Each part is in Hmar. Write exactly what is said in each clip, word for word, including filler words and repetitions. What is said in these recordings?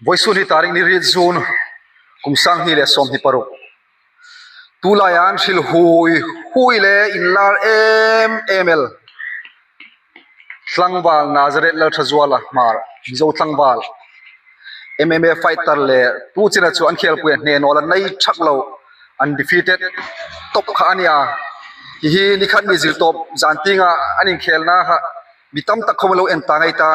Vawisun hi tarik ni riet June, kum sang hni le sawmhni paruk. Tulai an hril hui hui le inlar em em el tlangval Nazareth Lalṭhazuala Hmar, Mizo tlangval, M M A fighter le tu chena chu an khelpui hne naw la nei thak lo, undefeated top kha a nia. Hi hi ni khat mi zirtawp zan tienga an inkhelna kha mi tam tak khawm lo en ta ngei ta.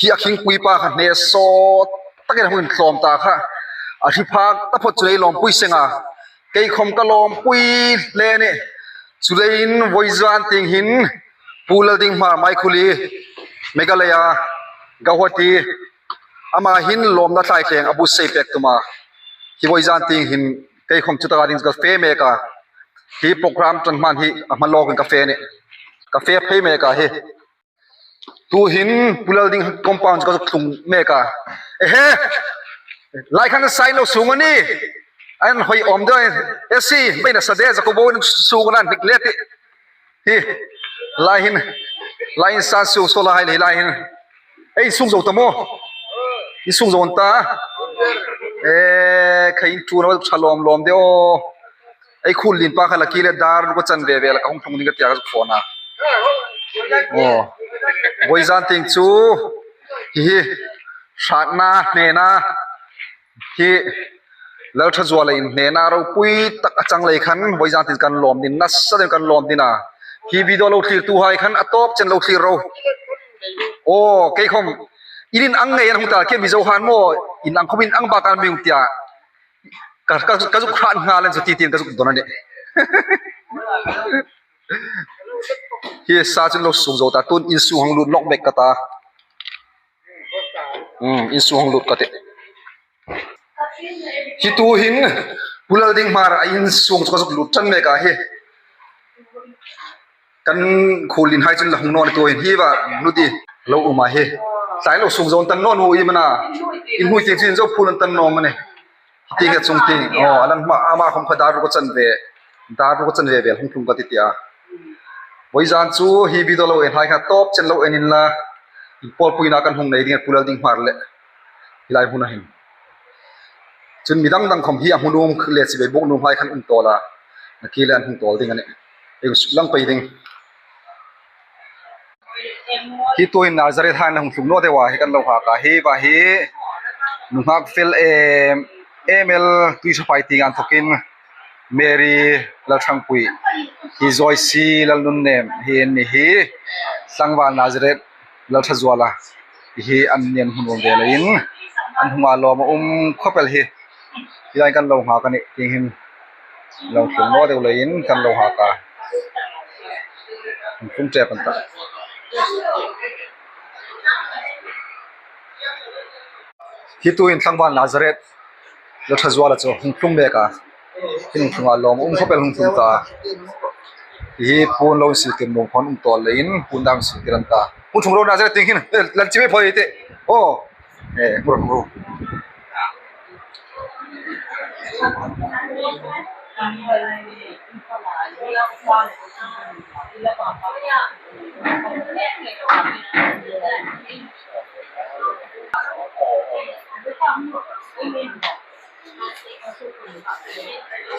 Hi a khingpui pa kha hne sawt takin a hung intlawm ta kha. A hri phak ta phawt chu ei lawmpui seng a. Kei khawm ka lawmpui hle ni. Chuleiin vawizan tieng hin Pu Lalding Hmar Maikhuli, Meghalaya, Guwahati, ama hin lawmna thlai thleng a buotsai pek tum a. Hi vawizan tieng hin kei khawm chu taka ding ka fe mek a. Hi program ṭan hman hi a hmalawkin ka fe ni. Ka fe phei mek a hi. Tuhin Pu Lalding compound ka zuk tlung mek a. Ehe! Lai khan sign lo sung a ni. An hoi awm deu. Esi, beina sa de, za ko bo sung nan hnik le ti. Hi, lai hin, lai hin san sung so lai, lai hin. Ei, sung zo ta maw? I sung zo ta. E, kha in tu na ṭha lawm lawm de aw. Ei, khul lien pa kha la ki le dar ka chan ve ve la ka hung tlung ding ka tia ka zuk phone a. Aw. Vawizan tieng chu. Hi hi. Hratna, hnena. Hi Lalṭhazuala inhnena ropui tak a chang lei khan vawizan tieng kan lawm ding, nasa deuin kan lawm ding a. Hi video lo thlirtuhai khan a tawp chen lo thlir ro. Aw, kei khawm in in ang ngei an hung ta, kei Mizo han maw, in ang khawm in ang bak an mi hung tia. Ka, ka, ka zuk hrat nghal an chu ti tin ka zuk dawn a nih. Hi sa chun lo sung zo ta, tun in sung hang lut lawk mek ka ta. Hmm, in sung hang lut ka tih. Hi tuhin Pu Lalding Hmar a in sung chu ka zuk lut ṭan mek a hi. Kan khul lien hai chun la hung naw ni tuhin hi va nu di lo um a hi. Tlai lo sung zo an tan naw nu i mana. In hmui tieng chu in zo phul an tan naw mani. Hi tieng hi chung tieng. Aw, a lan hma ama khawm kha dar ruk a chan ve. Dar ruk a chan ve vel hung tlung ka ti tia. Vawizan chu hi video lo en hai kha tawp chen lo en in la. Inpawlpuina kan hung nei ding a Pu Lalding Hmar le. Hi lai hmuna hin. Chun mi dang dang khawm hi a hmu nuom le chibai buk nuom hai khan um tawl a. Na ki le an hung tawl ding a nih. Ei suk lang pei ding. Hi tuhin Nazareth hai an hung tlung naw deu a hi kan lo hak a hi va hi. Nunghak fel em em el Tuiṭhaphai tieng an thokin Mary Lalṭhangpui hi Joyce Lalnunnem hi an ni hi. Tlangval Nazareth Lalṭhazuala hi an ni an hung um ve leiin an hung a lawm a um khawp el hi. Hi lai kan lo hak a nih tieng hin lo tlung naw deu leiin kan lo hak a. Hung tlung ṭep an ta. Hi tuhin tlangval Nazareth Lalṭhazuala chu hung tlung mek a. Hi hung tlung a lawm um khawp el hung tlung ta. Hi puon lo insiltir nuom khawm um tawl leiin puon dam insiltir an ta. Hung tlung ro Nazareth tieng hin, eh, lan chi ve phoi te. Aw. Eh, hung ro, hung ro.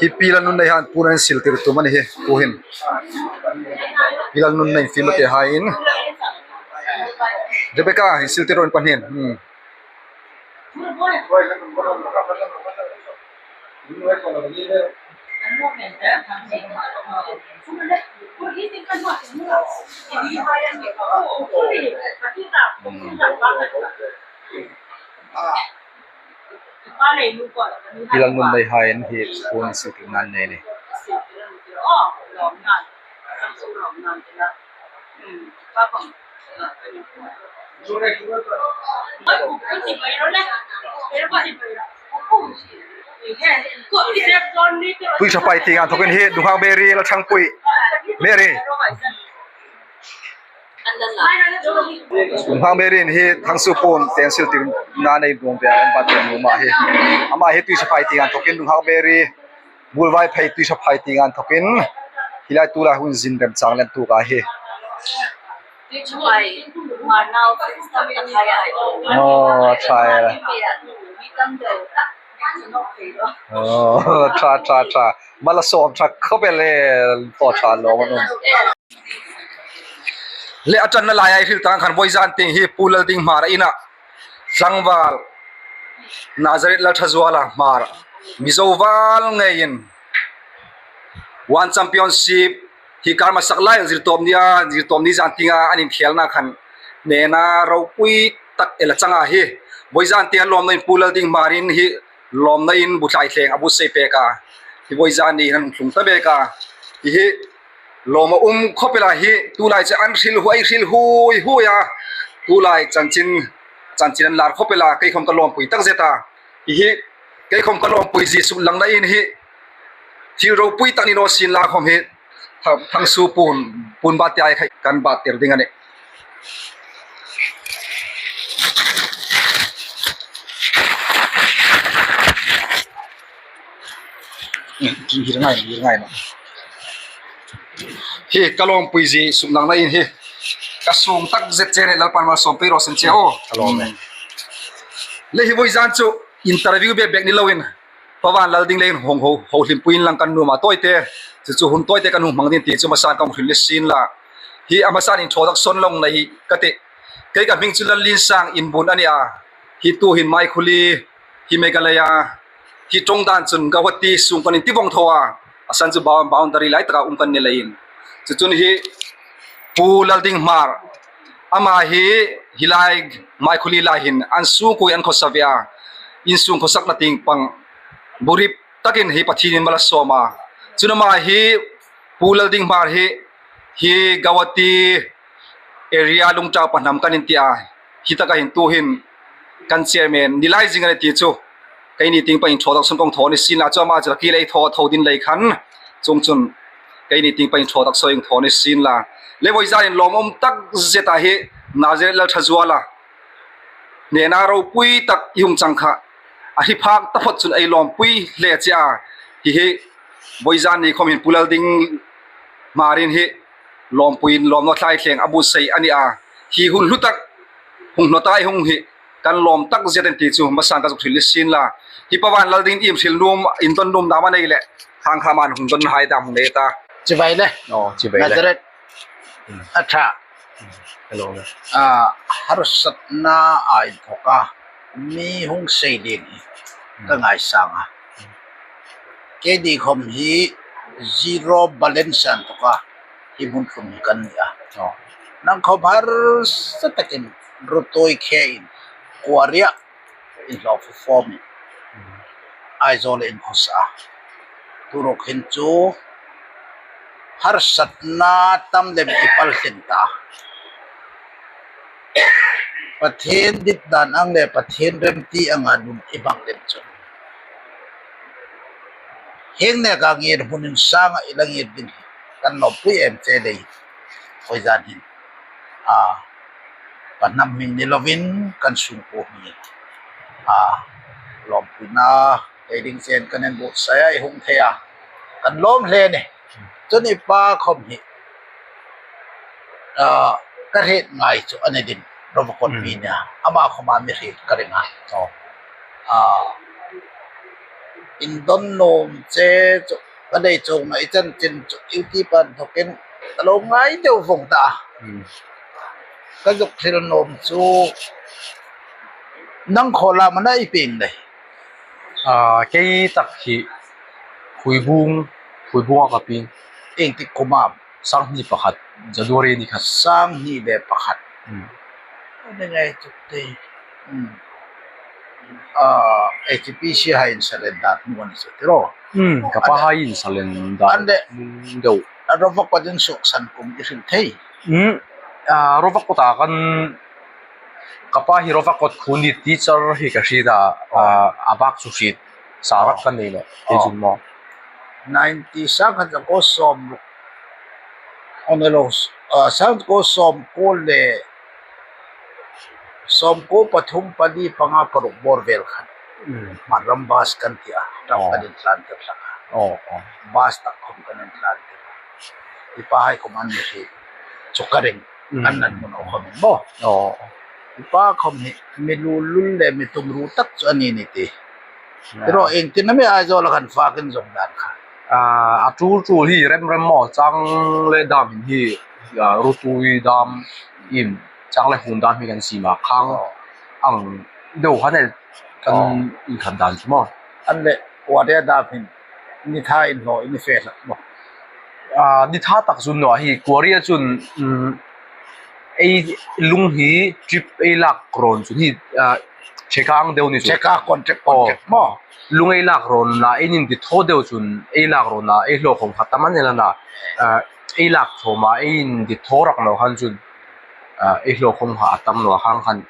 Hi Pi Lalnunnem hai hin puon an insiltir tum a ni hi, tuhin. Pi Lalnunnem fimkhur te hai in. Rebecca, insiltir ro in pahnin. Hmm. Pi Lalnunnem hai in hi puon insiltir nan nei ni. Tuiṭhaphai tieng an thokin hi Nunghak Mary Lalṭhangpui. Mary. Nunghak Mary in hi Thangsuo puon te insiltirna nei ding ve a, an bat nuom a hi. Ama hi Tuiṭhaphai tieng an thokin Nunghak Mary, Bulvaiphei Tuiṭhaphai tieng an thokin hi lai tulai hun zin remchang lem tu ka hi. Aw, ṭha a. Aw, ṭha, ṭha, ṭha. Malsawm ṭha khawp el e, thaw ṭha lawm a nih. Le a ṭanna laia ei hril tah khan vawizan tieng hi Pu Lalding Hmar ina tlangval Nazareth Lalthazuala Hmar, Mizo val ngeiin One Championship hi kar hmasa lai Zirtawpni a, Zirtawpni zan tienga an inkhelna khan hnena ropui tak el a chang a hi. Vawizan tieng lawmna in Pu Lalding Hmarin hi lawmna in bu thlai thleng a bu sei pek a. Hi vawizan ni hin an tlung ta bek a. Hi hi lawm a um khawp el a hi, tulai chu an hril huai, hril huai huai a. Tulai chanchin, chanchin an lar khawp el a, kei khawm ka lawmpui tak zet a. Hi hi, kei khawm ka lawmpui zie suk langna in hi thil ropui tak ni naw sien la khawm hi, Thang, Thangsu Pun, Pun Batia khai kan bat tir ding a nih. Hi ngai, hi ngai. Hi ka lawmpui zie suk langna in hi ka sung tak zet che a nih, Lalpan malsawm pei raw se che aw. Ka lawm e. Le hi vawizan chu interview bek bek ni loin Pa Vanlalding le hung ho, ho hlimpuiin lang kan nuom a tawite, chu chu hun tawite kan hung hmang ding ti chu hmasan kan hril ni sien la. Hi a hmasan introduction lo nei ka tih. Kei ka hming chu Lallinsang Inbun a nih a. Hi tuhin Maikhuli, hi Meghalaya, hi ṭawng dan chun Guwahati sung kan inti vawng tho a. A san chu bound-, boundary lai taka um kan ni leiin. Chu chun hi Pu Lalding Hmar, ama hi, hi lai Maikhuli lai hin an sungkuo an khawsa ve a. Insung khawsakna tieng pang bu rip takin hi Pathienin mal a sawm a. Chun ama hi Pu Lalding Hmar hi, hi Guwahati area Lungtang Pahnam kan inti a. Hi taka hin tuhin kan chairman ni lai zing a nih ti chu keini tieng pang introduction kan thaw ni sien la, chu ama chu kei lei thaw thaw ding lei khan, chuong chun keini tieng pang introduction kan thaw ni sien la. Le vawizan in lawm um tak zet a hi Nazareth Lalthazuala hnena ropui tak i hung chang kha a hre phak taphot chun ei lawmpui hle che a. Hi hi vawizan ni khawm hin Pu Lalding Hmarin hi lawmpuiin lawmna thlai thleng a bu sei a nih a. Hi hun hlu tak hung hnawt a, ei hung hi kan lawm tak zet a nih ti chu hmasan ka zuk hril ni sien la. Hi Pa Vanlalding in hril nuom, indon nuom dam a nei leh khang kha man hung don hai dam hung nei ta. Chibai le. Aw, chibai le. Nazareth. Hmm. A ṭha. Hmm. Hello. A, harsatna a inthawk a, mi hung sei ding hi ka ngaisang a. Keini khawm hi zero balance a inthawk a, hi hmun tlung hi kan ni a. Aw. Nang khawm harsa takin ruotui khein kuaria inhlawk fawm in Aizawl in khawsa. Tuhin chu harsatna tam lem i pal tling ta. Pathien dit dan ang le Pathien remti anga nun i hmang lem chun, hieng neka ngir hmun insanga i la ngir ding hi kan lawmpui em che lei. Vawizan hin, a, Pahnam hming ni lovin kan sungkuo hming, a, lawmpuina ei ding chen kan inbuotsai a, i hung thei a, kan lawm hle a nih. Chun i pa khawm hi, a, ka hriet ngai chu a ni ding, Rovakot mi a nih a, ama khawma mi hriet ka ring a. Aw. A, indon nuom che chu ka nei chuong naw, i chanchin chu YouTube-a inthawkin ka lo ngai deu vawng ta. Hmm. Ka zuk hril nuom chu nang khaw lam a na i pieng nei. A, kei tak hi Khuibung, Khuibunga ka pieng. Ieng tik kum am? Sanghni pakhat, January ni khat. Sanghni le pakhat. Hmm. A ni ngai chu te. Hmm. A, H P C hai in surrender hnu a ni chu tiraw. Hmm, ka pa hai in surrender hnu deu. A, Rovakot in suoksan kum i hril thei. Hmm. A, Rovakot a kan, ka pa hi Rovakot khun ni teacher hi ka hriet a, a, a bak chu hriet. Sarak kan nei lo. Aw. Hei chun maw. Ninety, sangkhat zakuo sawm, a ni lo, a, sangkhat zakuo sawmkuo le sawmkuo pathum, pali, panga, paruk bawr vel khan. Hmm. Hmarram bus kan ti a, ṭap kan intlantir hlak a. Aw, aw. Bus tak khawm kan intlantir a. I pa hai khawm an mi hriet chu ka ring. Mm. An nan hmu naw khawm maw. Aw. Pa khawm hi mi lul lul le mi tumru tak chu a ni ni ti. Tiraw, iengtin am a mi Aizawl a khan fakin zong dan kha. Ah, a tul tul hi rem rem maw, chang le dam hin hi, ah, rutui dam in, chang le hun dam hi kan siem a, khang ang deu khan el kan in khan dan chu maw. An le, quarry dam hin ni tha in lo in fe hlak maw. Ah, ni tha tak zun naw hi, quarry a chun, um, ei lung hi trip ei lak rawn chun hi, ah, theka ang deu ni chu. Theka contract, contract maw. Lung ei lak rawn la, ei nin ti thaw deu chun, ei lak rawn la, ei hlawkhawm kha tam an el a na. Ah, ei lak thawm a, ei nin ti thaw rak naw khan chun, ah, ei hlawkhawm kha a tam naw a, khang khan,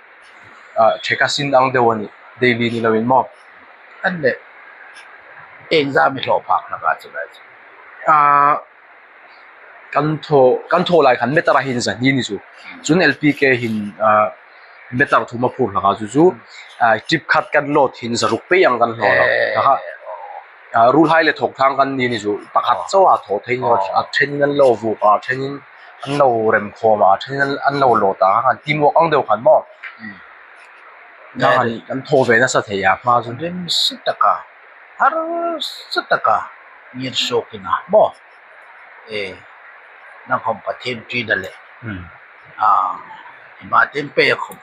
ah, theka sin ang deu a nih, daily ni lo in maw. An le, ieng zam i hlaw phak hlak a chu lai chu. Ah, kan thaw, kan thaw lai khan meter a hin za hni ni chu. Chun L P K hin, ah, meter thum a phur hlak a chu chu, ah, trip khat kan load hin za ruk pei ang kan hlaw hlak. Eh. Kha, ah, rulhai le thawk thang kan ni ni chu. Pakhat chauh a thaw thei ni, a ṭhenin an lo vuk a, a ṭhenin an lo rem khawm a, a ṭhenin an, an lo load a, khan teamwork ang deu khan maw. Hmm. Kha khan kan thaw ve nasa thei a, hma chu. Rimsi taka, harsa taka ngir suok ina maw. Eh, nang khawm Pathien ṭina le. Hmm. Ah, i ma tin pe khawm.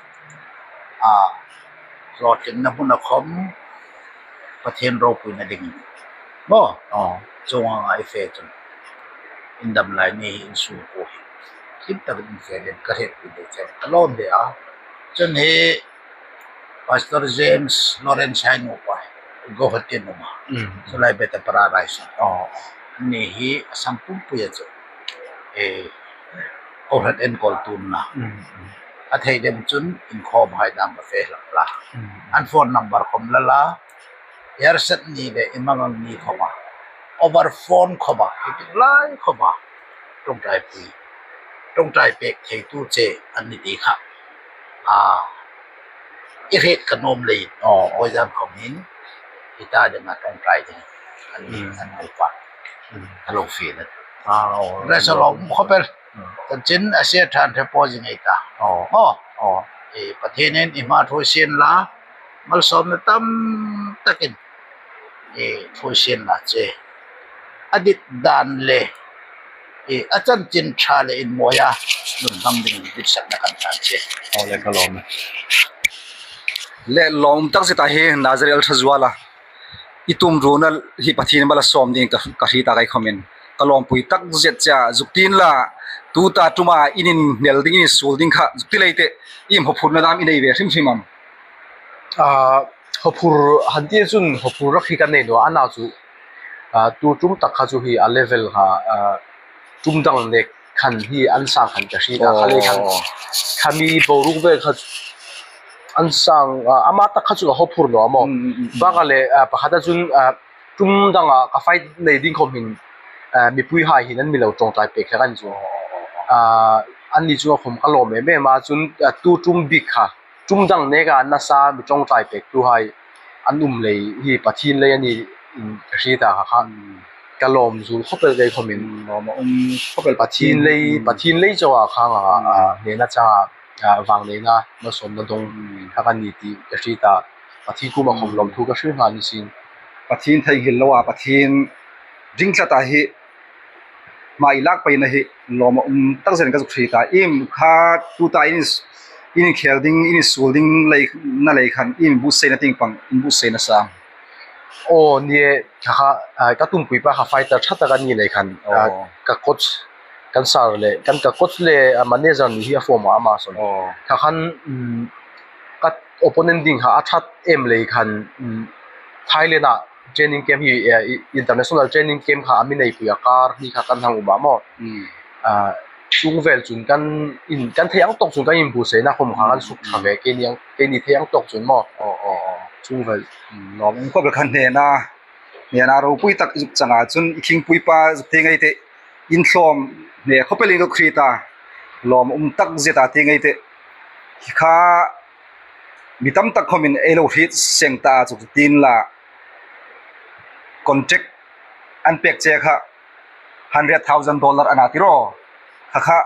Ah, hlawtlingna hmuna khawm Pathien ropuina ding maw. Aw. Chuong ang a i fe chun. In dam lai ni hi in sungkuo hi. Hlim takin in fe lem ka hrietpui deu che ka lawm ve a. Chun hi Pastor James Lawrence hai nupa, Guwahati nupa. Mm. Chu lai Betapara rai sa. Oh. Ni hi a sam pumpui a chu. Eh, kohran enkawl tuna. Mm, mm. A thei dem chun inkhawm hai dam ka fe hlak la. Mm. An phone number khawm la la. Harsat ni le i mangang ni khawma. Over phone khawma. I tik lai khawma. Ṭawngṭaipui. Ṭawngṭai pek theitu che an ni ti kha. Ah, i hriet ka nuom leiin. Oh. Voizan khawm hin, i ta dinga ṭawngṭai ding. An ni, mm, an ni pa. Mm. A lo fiel a. Ah, oh. Resa lo, mm, khawp el. Mm. Chanchin a se ṭha an hre po zing ei ta. Oh. Oh. Oh. Eh, Pathienin i hma ṭhuoi sien la, malsawmna tam takin, eh, ṭhuoi sien la che. A dit dan le, eh, a chanchin ṭha le inmawia nun hmang ding ditsakna kan ṭan che. Aw le, ka lawm. Le lawm tak zet a hi Nazareth Ṭha Zuala. I tumruna hi Pathien malsawm ding ka, ka hriet a, kei khawmin. Ka lawmpui tak zet che a, zuk ti inla, tuta ṭuma in inhnel ding, in insuol ding kha, zuk ti lei teh, iem haw phurna dam i nei ve hrim hrim am? Ah, haw phur han ti chun haw phur rak hi kan nei naw a, a na chu, ah, tu ṭum tak kha chu hi a level kha, ah, ṭum dang nek khan hi an sang khan ka hriet a, kha lei khan, oh, kha mi boruok vel kha an sang, ah, ama tak kha chu a haw phur naw a maw. Mm, mm, mm, mm. Bang a le, ah, pakhat a chun, ah, ṭum danga ka fight nei ding khawm hin, ah, mipuihai hin an mi lo ṭawngṭai pek hlak an chu. Oh, oh, oh, oh. Ah, anni chunga khawm ka lawm em em a, chun, ah, tu ṭum bik kha ṭum dang neka nasa mi ṭawngṭai pektuhai an um lei hi Pathien lei a ni, mm, ka hriet a kha kha. Mm. Ka lawm zuol khawp el kei khawmin. Mm, lawm a um khawp el Pathien lei, mm, Pathien lei chauha khang a, mm, a, hnena changa, a, vang neina, malsawmna dawng, mm, kha kan ni ti ka hriet a. Pathien kuoma khawm, mm, lawmthu ka hril nghal ni sin. Pathien theinghil loa, Pathien ring tlata hi hma i lak peina hi lawm a um tak zet ka zuk hriet a. Iem kha tuta in, in inkhel ding, in insuol ding lei, na lei khan, in buotsaina tieng pang, in buotsaina sa. Aw, ni e, kha kha, ah, ka tumpui pa kha fighter ṭha tak a ni lei khan, ah, aw, ka coach, kan sir le, kan ka coach le, ah, manager ni hi a form a ama sawn. Aw. Kha khan, mm, ka opponent ding kha a ṭhat em lei khan, mm, Thailand-a training camp hi, eh, i-, international training camp kha a mi neipui a, kar hni kha kan hang um a maw. Hmm. Ah, chung vel chun kan in, kan thei ang tawk chun kan inbuotsaina khawm kha kan suk ṭha ve, hmm, keini ang, keini thei ang tawk chun maw. Aw, aw, aw. Chung vel. Hmm, lawm um khawp el khan hnena, hnena ropui tak zuk changa chun i khingpui pa zuk ti ngei teh, in hlawm hne khawp el in ka hriet a, lawm um tak zet a ti ngei teh. Kha mi tam tak khawmin ei lo hriet seng ta a chu ti inla, contract an pek che kha hundred thousand dollar a na tiraw. Kha kha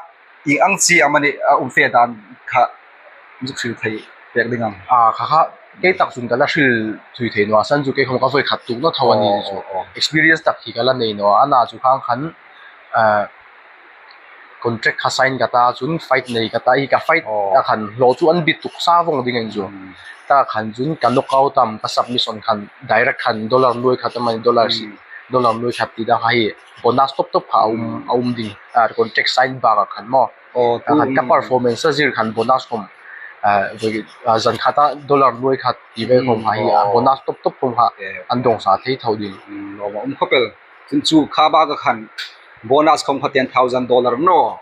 Ieng ang chi amani a um fe dan kha mi zuk hril thei pek ding am? A, kha kha, kei tak chun ka la hril thui thei naw a, san chu kei khawm ka voi khat tuok naw tho a ni chu. Experience tak hi ka la nei naw a, a na chu khang khan, a, contract kha sign ka ta chun fight nei ka ta, hi ka fight a khan hlaw chu an bit tuk sa vawng ding a ni chu. Ta khan chun ka knockout am, ka submission khan direct khan dollar nuoi khat amani, dollar si, dollar nuoi khat ti dang kha hi bonus top top kha a um, a um ding, a, contract sign bak a khan maw. A khan ka performance a zir khan bonus khawm, a, zan khata dollar nuoi khat ti ve khawm kha hi, a, bonus top top khawm kha an dawng sa thei tho ding. Lawm a um khawp el. Chun chu kha bak a khan bonus khawm kha ten thousand dollar naw.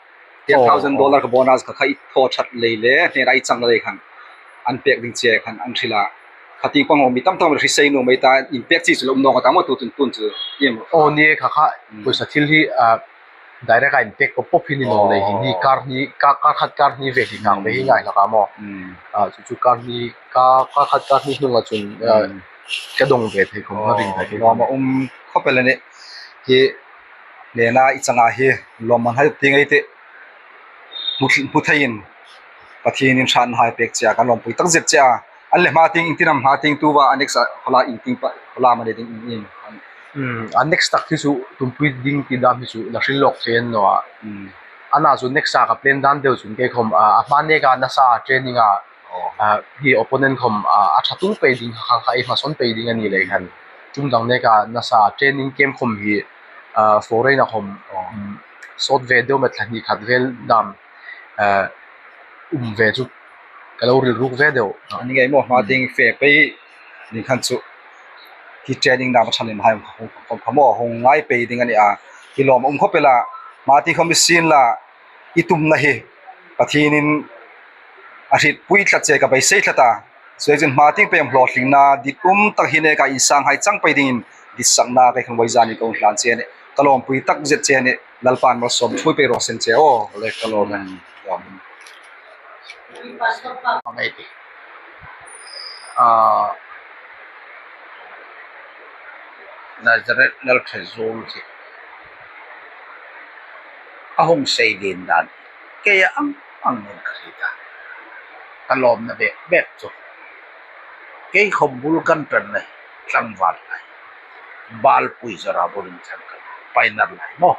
Ten thousand dollar kha bonus kha kha i thaw ṭhat lei le, hnena i chang lei khan an pek ding che khan an hril a. Kha tieng pang mi tam tak hrisei nuom ei ta, inpek chi chu lo um nawk a ta maw tu chun tun chu. Aw ni e, kha kha, pawisa thil hi, a, direct a inpek pawp pawp hi ni naw lei hin, hi kar hni, kar, kar khat kar hni ve hi kang ve hi ngai hlak a maw. A, chu chu kar hni, kar, kar khat kar hni hnunga chun, a, ka dawng ve thei khawm ka ring ve thei. Lawm a um khawp el a nih. Hi hnena i changa hi lawmman hai tieng ei tih. Hmu, hmu theiin Pathienin hratna hai pek che a, ka lawmpui tak zet che a. An le hma tieng, iengtin am hma tieng tu va, a next a, khawla iengtin pa, khawla mani ding in. Hmm, a next tak hi chu tumpui ding ti dam hi chu la hril lawk thei a ni naw a. A na chu next a ka plan dan deu chun kei khawm, a, a hma neka nasa training a, a, hi opponent khawm, a, a ṭha tung pei ding kha, kha ei hmasawn pei ding a ni lei khan. Tum dang neka nasa training camp khawm hi, a, foreign a khawm, um, sawt ve deu met thla hni khat vel dam, a, um ve chu ka lo rilruk ve deu. A ni ngei maw, hma tieng fe pei ding khan chu. Hi training dam a ṭha lem hai hung, hung, hung, hung ngai pei ding a ni a. Hi lawm a um khawp el a. Hma tieng khawm i sin la, i tumna hi Pathienin a hrietpui tlat che ka beisei tlat a. Chuleiin hma tieng pei am hlawtlingna dit um tak hi neka insang hai chang pei dingin ditsakna kei khawm vawizan ni ka hung hlan che a nih. Ka lawmpui tak zet che a nih. Lalpan malsawm ṭhuoi pei raw se che aw. Le ka lawm e. Lawm. Ngai ti. A, Nazareth Lalṭhazuol hi a hung sei ding dan kei a ang angin ka hriet a. Ka lawmna bek bek chu kei khawm bul kan ṭan lai, tlangval lai, balpui zawra bulin ṭan kan paina lai maw.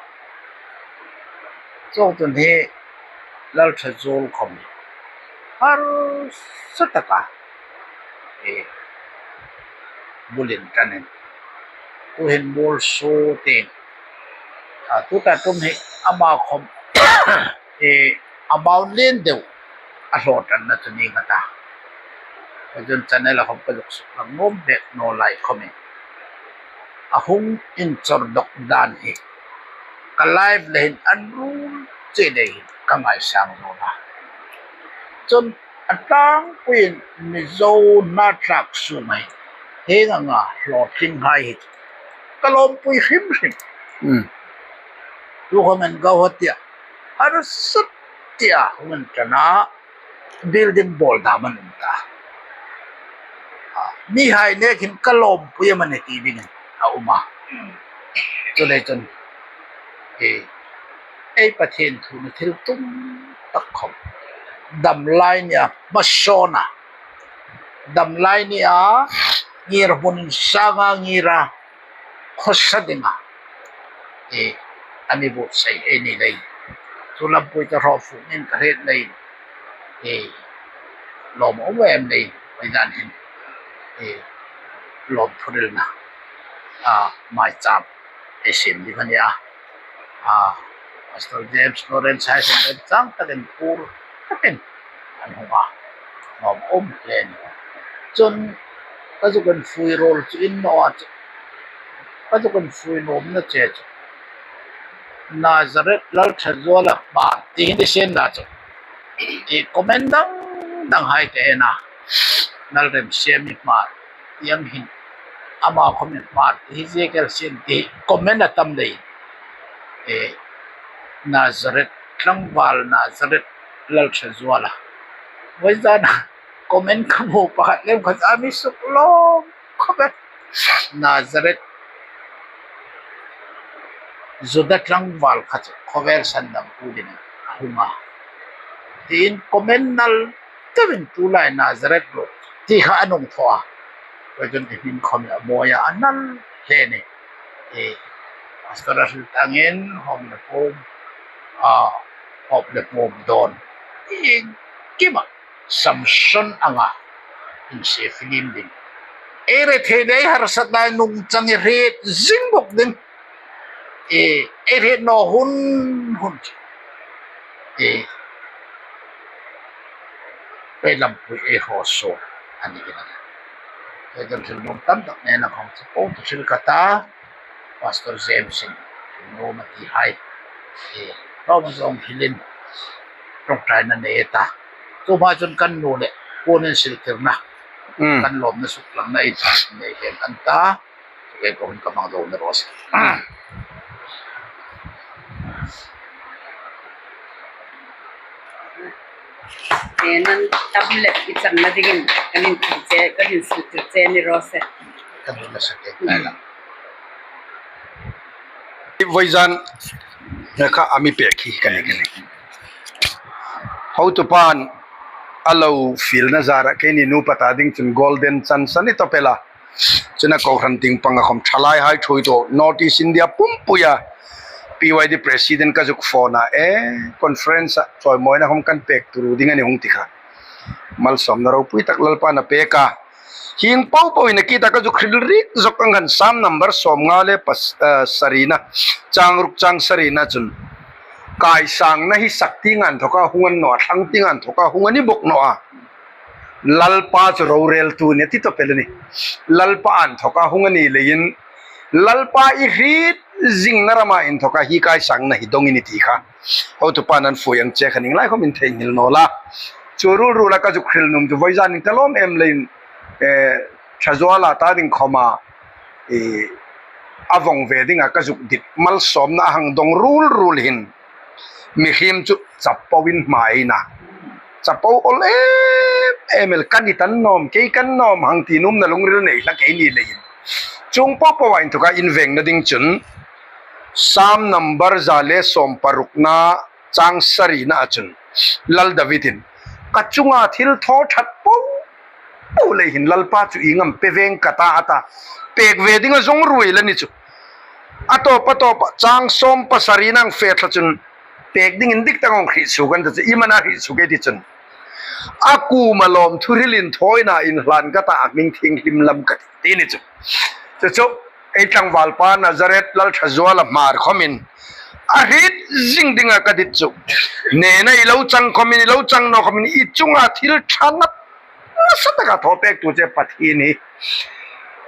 Chuongchun hi Lalṭhazuol khawm harsa taka, e, bulin ṭanin, tuhin mual suo tin, a, tuta tum hi ama khawm, e, amount lien deu a hlaw ṭanna chu ni ngei a ta. Ka chun channel a khawm ka zuk suklang nuom bek naw lai khawmin a hung inchawr dawk dan hi ka live le hin an rul che dei hin ka ngaisang zo a. Chun a tlangpuiin Mizo hnatlak sunga hin hieng anga hlawtling hai hi ka lawmpui hrim hrim. Hmm. Tu khawmin Guwahati-a harsa tia hung inṭan a, building bawl dam an um ta. A, mihai nekin ka lawmpui am a ni ti dingin a um a. Chuleiin chun, e, ei Pathien thu ni thil tum tak khawm dam lai nia hmasawn a, dam lai nia ngirhmun insanga ngir a, khawsa dinga, e, a mi buotsai ei ni lei. Chu lampui ta hraw fuk nin ka hriet lei, e, lawm a um em lei, ei dan hin, e, lawmthu hrilna, a, maicham ei siem ding a nia. A, Pastor James Lawrence hai khawm remchang takin phur takin an hung a, lawm a um hle a nih. Chun ka zuk infuirawl chu in naw a chu, ka zuk infuinuomna che chu Nazareth Lalṭhazuola hmar ti hin i sien la chu, i comment dang dang hai ka en a, Lalremsiami hmar ti ang hin, ama khawmin hmar ti hi ziek el sien ti comment a tam leiin, e, Nazareth tlangval Nazareth Lalṭhazuola, vawizana comment ka hmu pakhat lem khat a mi suk lawm khawp el. Nazareth Juda tlangval kha chu khawvel sandam pu dingin a hung a. Tiin comment nal teuin tulai Nazareth ruok ti kha an hung thaw a. Vawisun i hmin khawm a mawi a, a nal hle a nih. E, Pastor a hril tangin hawm le pawm, a, hawm le pawm dawn. Iengkima Samson anga inse film ding. Ei rethei le ei harsatna nungchang ei hriet zing bawk ding. E, ei hriet naw hun hun. E, ei lampui ei hraw suok a ni kha. Ei kan hril nuom tam tak nena khawm chu po tu hril ka ta. Pastor James-in nuom a ti hai. E, rawng zawng hilin ṭawngṭaina nei ta. Chu hma chun kan nu le puon insiltirna, mm, kan lawmna suklanna ei nei hen an ta. Chu ke ko hun ka mang do na ros. E, nan tablet i channa dingin kan intir che, kan insiltir che ni ros e. Kan hun na sa ke. Vawizan kha a mi pek hi ka ni, ka ni. Hotupan a lo fielna zara keini nupa ta ding chun golden chance a ni tawp el a. Chun a kohran tieng panga khawm ṭhalaihai ṭhuoi tawh North East India pumpuia P Y D president ka zuk phone a, e, conference-a chawimawina khawm kan pek turu ding a ni hung ti kha. Malsawmna ropui tak Lalpan a pek a. Hieng po po hin a kit a ka zuk hril rik zok ang khan Sam number sawmnga le pas-, eh, sarina, chang ruk chang sarina chun kaisangna hi sak tieng inthoka hung a ni naw a, thlang tieng inthoka hung a ni bawk naw a. Lalpa chu roreltu a ni ti tawp el a nih. Lalpa inthoka hung a ni leiin, Lalpa i hriet zingna rama inthoka hi kaisangna hi dawng i nih ti kha. Hotupan an fui ang che khan ieng lai khawm intheinghil naw la. Chu rul rula ka zuk hril nuom chu vawizanin ka lawm em leiin, eh, Ṭha Zuala ta ding khawma, eh, a vawng ve dinga ka zuk dit malsawmna a hang dawng rul rul hin. Mihriem chu chapo in hma ei na. Chapo awl em em el, ka ni ta nawm, kei ka ni nawm hang ti nuomna lungril nei hlak ei ni leiin. Chuong po po inthoka invengna ding chun Sam number za le sawm parukna chang sarina a chun Lal David-in, ka chunga thil thaw ṭhat po po lei hin Lalpa chu ieng am pe veng ka ta a ta. Pek ve dinga zawng ruoi la ni chu. A tawp, a tawp, chang sawm pasarina ang fe thla chun pek dingin dik tak hung hriet suok an ta chu, i mana hriet suok ei ti chun. A kuoma lawmthu hril inthawina inhlan ka ta, a hming thienghlim lam ka ti, ti ni chu. Chu chu, ei tlangvalpa Nazareth Lal Ṭha Zuala Hmar khawmin a hriet zing dinga ka dit chu. Nena i lo chang khawmin, i lo chang naw khawmin, i chunga thil ṭha nasa taka thaw pektu che Pathien hi.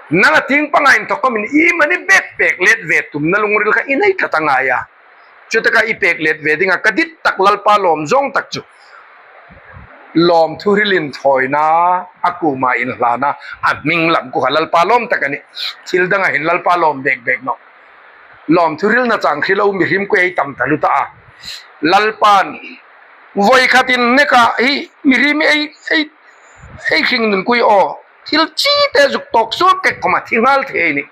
Nanga tieng panga inthok khawmin iemani bek pek let ve tumna lungril kha i nei tlat a ngai a. Chutaka i pek let ve dinga ka dit tak Lalpa lawm zawng tak chu. Lawmthu hril inthawina, a kuoma inhlana, a hming lam khu kha Lalpa lawm tak a nih. Thil danga hin Lalpa lawm bek bek naw. Lawmthu hrilna chang hril lo mihriem khu ei tam taluo ta a. Lalpan, vawikhatin neka hi mihriem ei, ei, ei hringnun kui aw. Thil chite zuk tawk suol kek khawma thi nghal thei ei nih.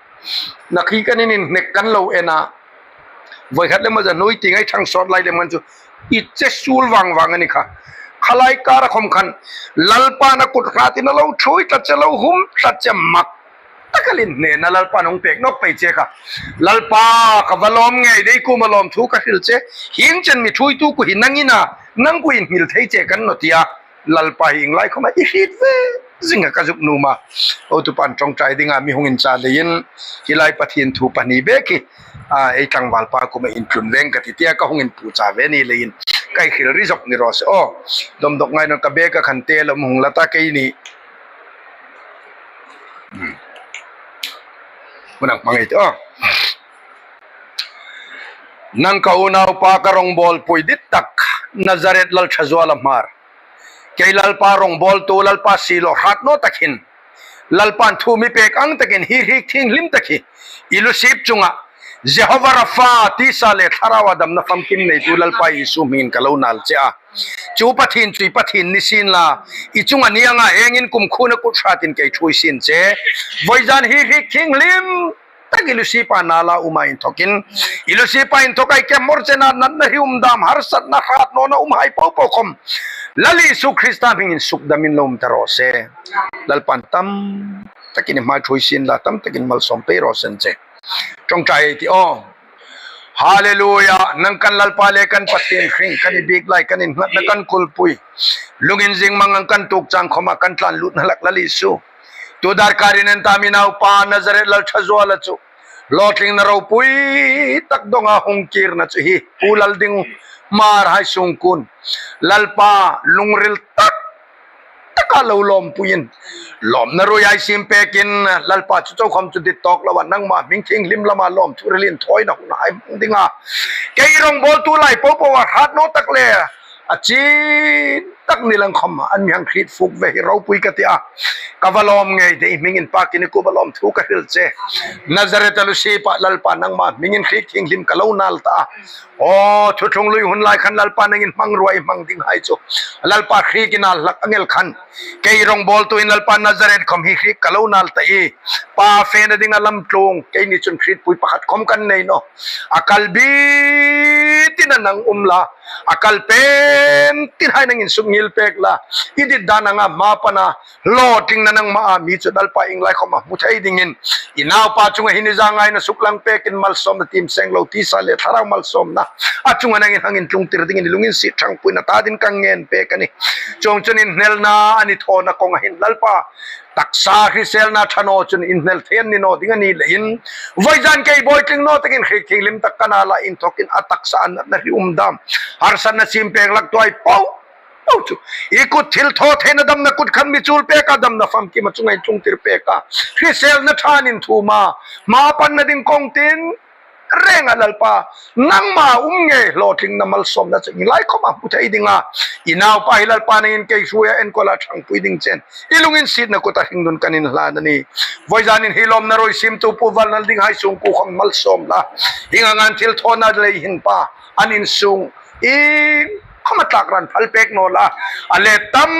Nakhi kan in inhnek kan lo en a. Vawikhat le maza hnuoi tieng ei thang sawt lai lem khan chu i che suol vang vang a ni kha. Khalai kara khawm khan Lalpan a kut hratin a lo ṭhuoi tlat che, lo hum tlat che mak tak el in hnena Lalpan hung pek nawk pei che kha. Lalpa, ka va lawm ngei dei, kuoma lawmthu ka hril che. Hieng chen mi ṭhuoitu khu hi nang i na, nang khu inhmil thei che ka ni naw tia. Lalpa hi ieng lai khawma i hriet ve zinga ka zuk nuom a. Hotupan ṭawngṭai dinga mi hung inchah leiin hi lai Pathien thu pahni bek hi, a, ei tlangvalpa kuoma intlun veng ka ti tia ka hung inpuocha ve ni leiin ka hril ri zok ni raw se aw. Dawm dawk ngai naw ka beka khan te lo hung la ta keini. Hmm. Hmun ang hmang ei ti aw. Nang ka unaupa, ka rawngbawlpui dit tak Nazareth Lal Ṭha Zuala Hmar. Kei Lalpa rawngbawltu, Lalpa silo hrat naw tak hin, Lalpan thu mi pek ang takin hi hriek thienghlim tak hi i lusip chunga Jehovah Rapha tisa le thlarau a damna famkim neitu Lalpa Isu hmingin ka lo nal che a. Chu Pathien chu i Pathien ni sien la, i chunga ni anga hengin kumkhuona kut hratin kei ṭhuoi sien che. Vawizan hi hriek thienghlim tak i lusipa nala uma inthokin, i lusipa inthoka i kemawr chena natna hri um dam, harsatna hrat nawna umhai po po khawm Lal Isu Krista hmingin sukdamin lo um ta raw se. Lalpan tam takin hmai ṭhuoi sien la, tam takin malsawm pei raw se che. Ṭawngṭai ei ti aw. Hallelujah. Nang kan Lalpa le kan Pathien hring, kan i biek lai, kan innghatna, kan kulpui. Lungin zing mang ang kan tuok chang khawma kan tlan lutna hlak Lal Isu. Tu darkarin en ta mi naupa Nazareth lal ṭha zuala chu. Hlawtlingna ropui tak dawnga hung kirna chu hi. Pu Lalding Hmar hai sungkuon. Lalpa lungril tak taka lo lawmpuiin. Lawmna ruoi ei siem pekin, Lalpa chu chau khawm chu dit tawk loa, nangma hming thienghlim lama lawmthu rilin thawina hun ei hmang dinga. Kei rongbawltu lai po po a hrat naw tak le, a chin tak ni lang khawm, an mi hang hriet fuk ve hi ropui ka ti a. Ka va lawm ngei de, i hmingin pakin i kuoma lawmthu ka hril che. Nazareth a lu siepa Lalpa nangma hmingin hriek thienghlim ka lo nal ta a. Aw, thuthlung lui hun lai khan Lalpa nangin hmangruo ei hmang ding hai chu. Lalpa hriek i nal hlak angel khan. Kei rongbawltuin Lalpa Nazareth khawm hi hriek ka lo nal ta i. Pa fena dinga lamtlung, keini chun hrietpui pakhat khawm kan nei naw. A kal bietin a nang um la. A kal pen tin hai nangin sukngil pek la. I dit dan anga hma pana. Hlawtlingna nangmaa mi chu Lalpa ieng lai khawma hmu thei dingin. I naupa chunga hin i zangaina suklang pekin malsawmna tiem seng lo tisa le thlarau malsawmna. A chunga nangin hang intlungtir dingin i lunginsiet ṭhangpuina ta dingin kan ngen pek a nih. Chuongchun inhnelna a ni thawna kawnga hin Lalpa. Taksa hriselna ṭha naw chun inhnel thei a ni naw ding a ni leiin. Vawizan kei bawitling naw takin hriek thienghlim tak ka nal a inthokin a taksa a natna hri um dam. Harsatna siem pek hlak tuoi po. Aw chu. I kut thilthawtheina damna kut khan mi chul pek a damna famkim a chunga intlungtir pek a. Hriselna ṭhain inthuom a. Hma panna ding kawng tin. Renga Lalpa. Nangma um ngei hlawtlingna malsawmna chu ieng lai khawma hmu thei dinga. I naupa hi Lalpa nangin kei hruoia enkawl a ṭhangpui ding chen. I lunginsietna kuta hringnun kan inhlan a nih. Vawizanin hi lawmna ruoi siemtu Pu Val Lalding hai sungkuo khawm malsawm la. Hieng anga thilthawna lei hin pa. An insung. Ieng khawma tlak ran phal pek naw la. A let tam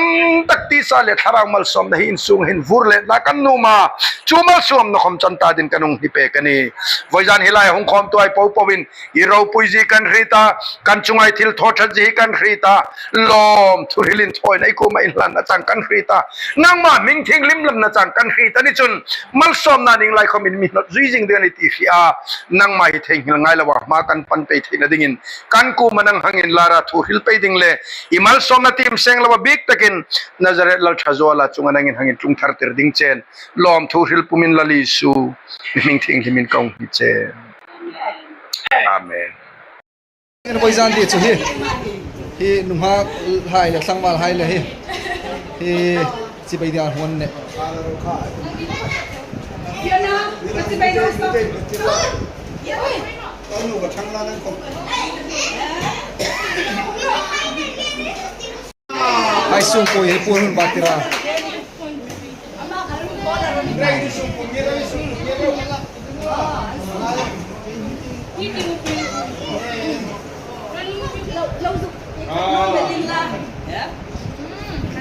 tak tisa le thlarau malsawmna hi insung hin vur letna kan nuom a. Chu malsawmna khawm chan ta dingin kan hung hni pek a nih. Vawizan hi lai hung khawm tuoi po poin. I ropui zie kan hriet a. Kan chunga thilthaw ṭhat zie hi kan hriet a. Lawmthu hrilin thawina i kuoma inhlanna chang kan hriet a. Nangma hming thienghlim lawmna chang kan hriet a ni chun. Malsawmna ieng lai khawmin mi hnawt zui zing ding a nih ti hria. Nangma hi theinghil ngai loa hma kan pan pei theina dingin. Kan kuoma nang hang inlar a thu hril pei ding le, i malsawmna tiem seng loa bik takin Nazareth lal ṭha zuala chunga nangin hang intlung thar tir ding chen. Lawmthu hril pumin Lal Isu. Hming thienghlimin ka hung hni che. Amen. Vawizan ti chu hi. Hi nunghak hai le tlangval hai le hi. Hi chibai dia hon ne. Ai sung ko ye pun ba tira.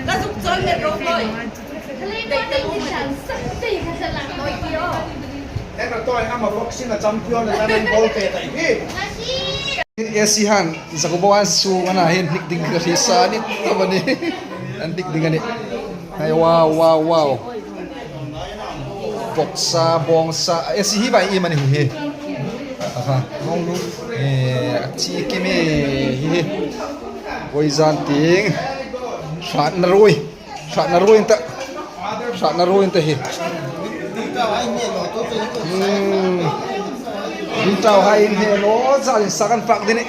Ka zuk chawl met ro koi. Hei, ka tawi ama boxing a champion a, ka nan bol pe tai hi. A C han, zakubo an su ana hin hnik ding ka hri sa ni, ta bani. An hnik ding a nih. Hai, wow, wow, wow. Boksa, bawngsa, A C hi vai i mani hi. Aha. Eh, a chi kimi hi. Vawizan tieng. Hratna ruoi. Hratna ruoi ta. Hratna ruoi ta hi. Hmm. Ringtau hai in he lo, za in sa kan fak ding ni.